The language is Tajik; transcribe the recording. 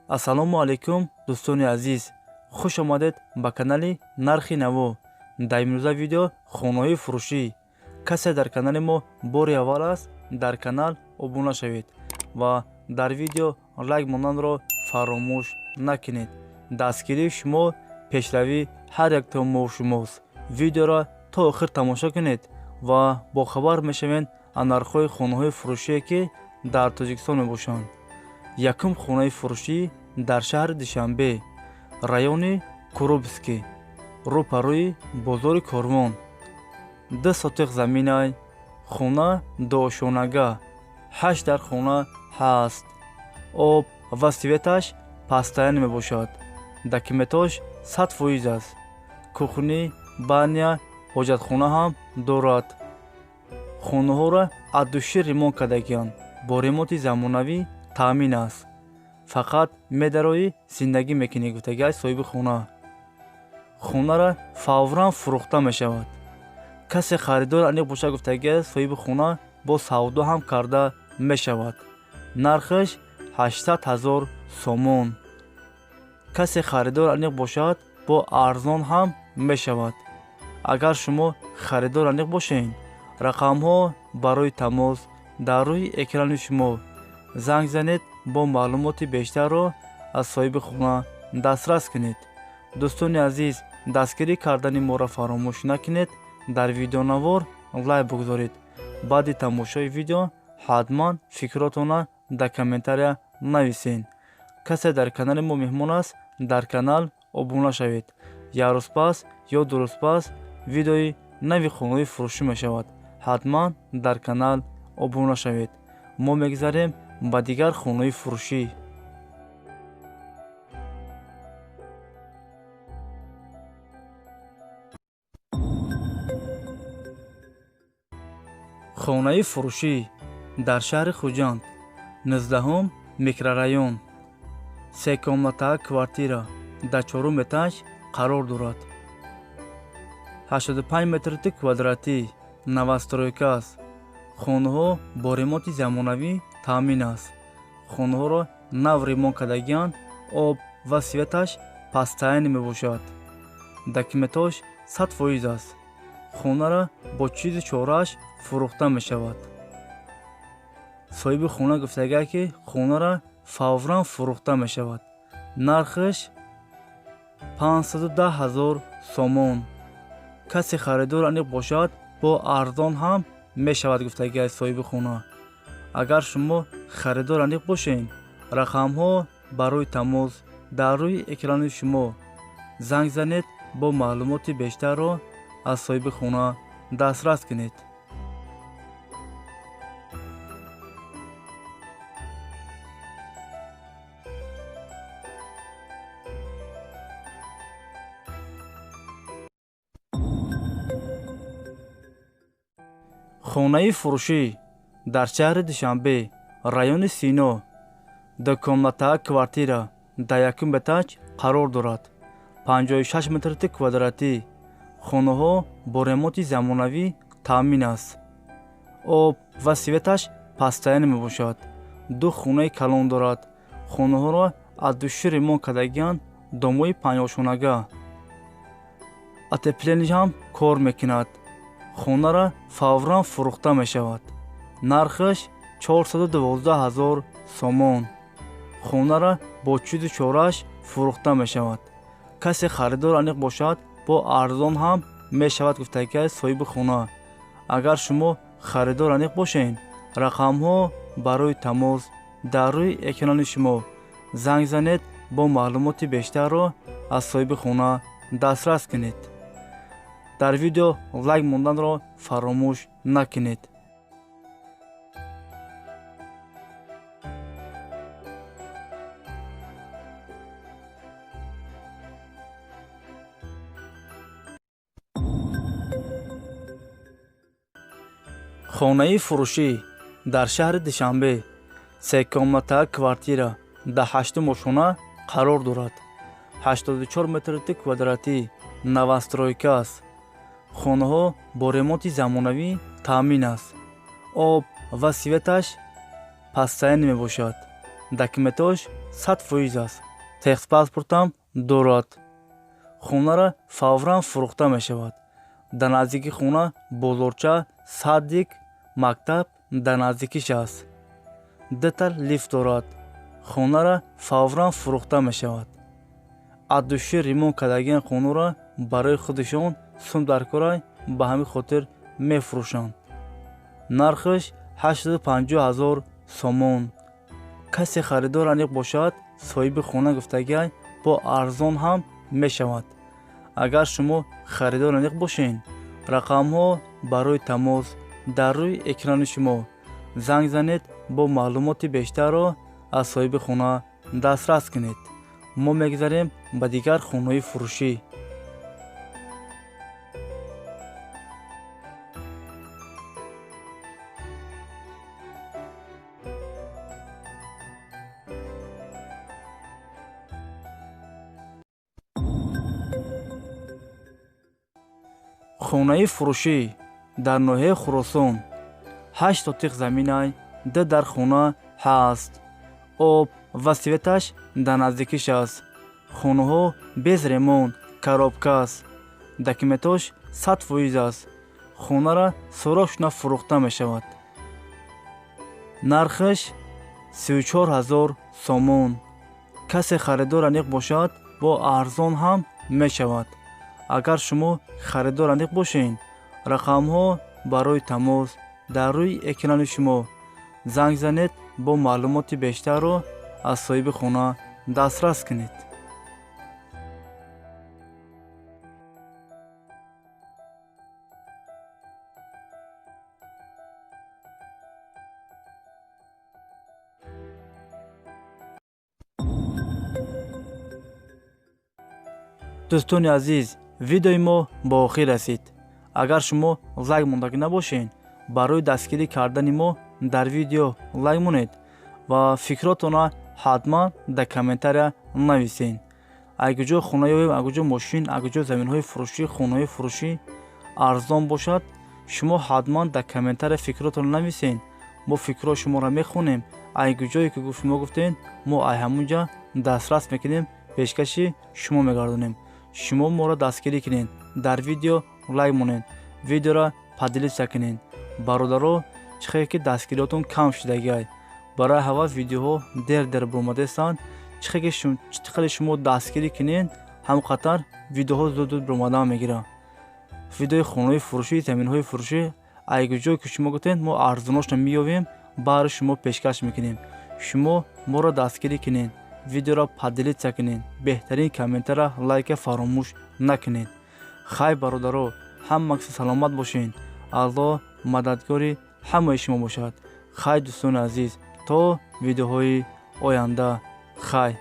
Ассалому алайкум, дӯстони азиз, хуш омадед ба канали Нархи наво. Дар имрӯза видео хонаҳои фурӯшӣ. Касе дар канали мо бори аввал аст, дар канал обуна шавед ва дар видео лайк монданро фаромӯш накунед. Дастгирии шумо пешравии ҳар якто мо шумост. Видеоро то охир тамошо кунед ва бохабар мешавед аз нархҳои хонаҳои фурӯшие, ки дар Тоҷикистон мебошанд. Якум хонаи фурӯшӣ дар шаҳри Душанбе, райони Курубский, рӯпарӯи бозори Корвон. 2 сотих заминай, хона дуошонага, ҳашт дар хона ҳаст. Об ва светаш постоянный мебошад. Документош 100% аст. Кухня, баня, ҳоҷатхона ҳам дорад. Хонаҳоро от души ремонт кардагианд, бо ремонти замонавӣ таъмин аст. Фақат медароӣ, зиндагӣ мекунӣ, гуфтагиаст соҳиби хона. Хонаро фавран фурӯхта мешавад. Касе харидор аниқ бошад, гуфтагиаст соҳиби хона, бо савдо ҳам карда мешавад. Нархаш 800 000 сомон. Касе харидор аниқ бошад, бо арзон ҳам мешавад. Агар шумо харидор аниқ бошед, рақамҳо барои тамос дар рӯи экрани шумо, занг занед, бо маълумоти бештарро аз соҳиби хона дастрас кунед. Дӯстони азиз, дастгирӣ кардани моро фаромӯш накунед, дар видеонавор лайк бигузоред. Баъди тамошои видео ҳатман фикротонро дар комментария нависед. Касе дар канали мо меҳмон аст, дар канал обуна шавед. Як рӯз пас ё 2 рӯз пас видеои нави хонаҳои фурӯшӣ мешавад. Ҳатман дар канал обуна шавед. Мо мегзарем ба дигар хонаҳои фурӯшӣ. Хонаи фурӯшӣ дар шаҳри Хуҷанд, 19-ум микрорайон, секомната квартира дар чорум этаж қарор дорад. 85 метри квадратӣ, новостройка аст. Хонаҳо бо ремонти замонавӣ таъмин аст. Хонаҳоро нав ремонт кардагианд, об ва светаш постоянный мебошад. Документош 100% аст. Хонаро бо чизу чорааш фурӯхта мешавад. Соҳиби хона гуфтагиа, ки хонаро фавран фурӯхта мешавад. Нархаш 510 000 сомон. Касе харидор аниқ бошад, бо арзон ҳам мешавад, гуфтагиаст соҳиби хона. Агар шумо харидор аниқ бошед, рақамҳо барои тамос дар рӯи экрани шумо, занг занед, бо маълумоти бештарро аз соҳиби хона дастрас кунед. Хонаи фурӯшӣ дар шаҳри Душанбе, райони Сино, дукомната квартира дар якум этаж қарор дорад. 56 метри квадратӣ. Хонаҳо бо ремонти замонавӣ таъмин аст. Об ва светаш постоянный мебошад. Ду хонаи калон дорад. Хонаҳоро от души ремонт кардагианд, домои панҷошонага. Отопление ҳам кор мекунад. Хонаро фавран фурӯхта мешавад. Нархаш 412 000 сомон. Хонаро бо чизу чорааш фурӯхта мешавад. Касе харидор аниқ бошад, бо арзон ҳам мешавад, гуфтагиаст соҳиби хона. Агар шумо харидор аниқ бошед, рақамҳо барои тамос дар рӯи экрани шумо, занг занед, бо маълумоти бештарро аз соҳиби хона дастрас кунед. Дар видео лайк монданро фаромӯш накунед. Хонаи фурӯшӣ дар шаҳри Душанбе, секомната квартира дар ҳаштум ошхона қарор дорад. 84 метри квадратӣ, новостройка аст. Хонаҳо бо ремонти замонавӣ таъмин аст. Об ва светаш постоянный мебошад. Документош 100% аст. Техпаспортам дорад. Хонара фавран фурӯхта мешавад. Дар наздикии хона бозорча, садик, мактаб дар наздикиш аст. Дута лифт дорад. Хонара фавран фурӯхта мешавад. Аз души ремонт кардагиан хонара барои худашон сум дар корай, ба ҳамин хотир мефурӯшанд. Нархаш 850 000 сомон. Касе харидор аниқ бошад, соҳиби хона гуфтагиай бо арзон ҳам мешавад. Агар шумо харидор аниқ бошед, рақамҳо барои тамос дар рӯи экрани шумо занг занед, бо маълумоти бештарро аз соҳиби хона дастрас кунед. Мо мегузарем ба дигар хонаҳои фурӯшӣ. Хонаи фурӯшӣ дар ноҳияи Хуросон 8 сотиқ заминай, 2 дар хона ҳаст. Об ва светаш дар наздикиш аст. Хонаҳо без ремонт, коробка аст. Документош 100% аст. Хонара срочно фурӯхта мешавад. Нархаш 34 000 сомон. Касе харидор аниқ бошад, бо арзон ҳам мешавад. Агар шумо харидор аниқ бошед, рақамҳо барои тамос дар рӯи экрани шумо занг занед, бо маълумоти бештарро аз соҳиби хона дастрас кунед. Дӯстони азиз, видеои мо ба охир расид. Агар шумо лайк мондагӣ набошед, барои дастгирӣ кардани мо дар видео лайк монед ва фикротонро ҳатман дар комментария нависед. Агар ҷо хона ёбем, агар ҷо мошин, агар ҷо заминҳои фурӯшӣ, хонаҳои фурӯшӣ арзон бошад, шумо ҳатман дар комментария фикротонро нависед. Мо фикрҳои шуморо мехонем. Агар ҷое ки шумо гуфтед, мо ай ҳамунҷа дастрас мекунем, пешкаши шумо мегардонем. Шумо моро дастгирӣ кунед, дар видео лайк монед, видеоро поделиться кунед. Бародаро, чӣ хеле ки дастгириётон кам шудагиай. Барои ҳавас видеоҳо дер-дер баромадаистанд. Чӣ хеле шумо дастгирӣ кунед, ҳам қатар видеоҳо зуд-зуд баромадан мегиранд. Видеои хонаҳои фурӯшӣ, заминҳои фурӯшӣ, агар ҷое ки шумо гуфтед, мо арзоношро меёбем, баҳри шумо пешкаш мекунем. Шумо моро дастгирӣ кунед, видеоро поделиться кунед, беҳтарин комментария, лайка фаромӯш накунед. Хай бародаро, ҳама касе саломат бошед. Аллоҳ мададгори ҳамаи шумо бошад. Хай дӯстони азиз, то видеоҳои оянда. Хай.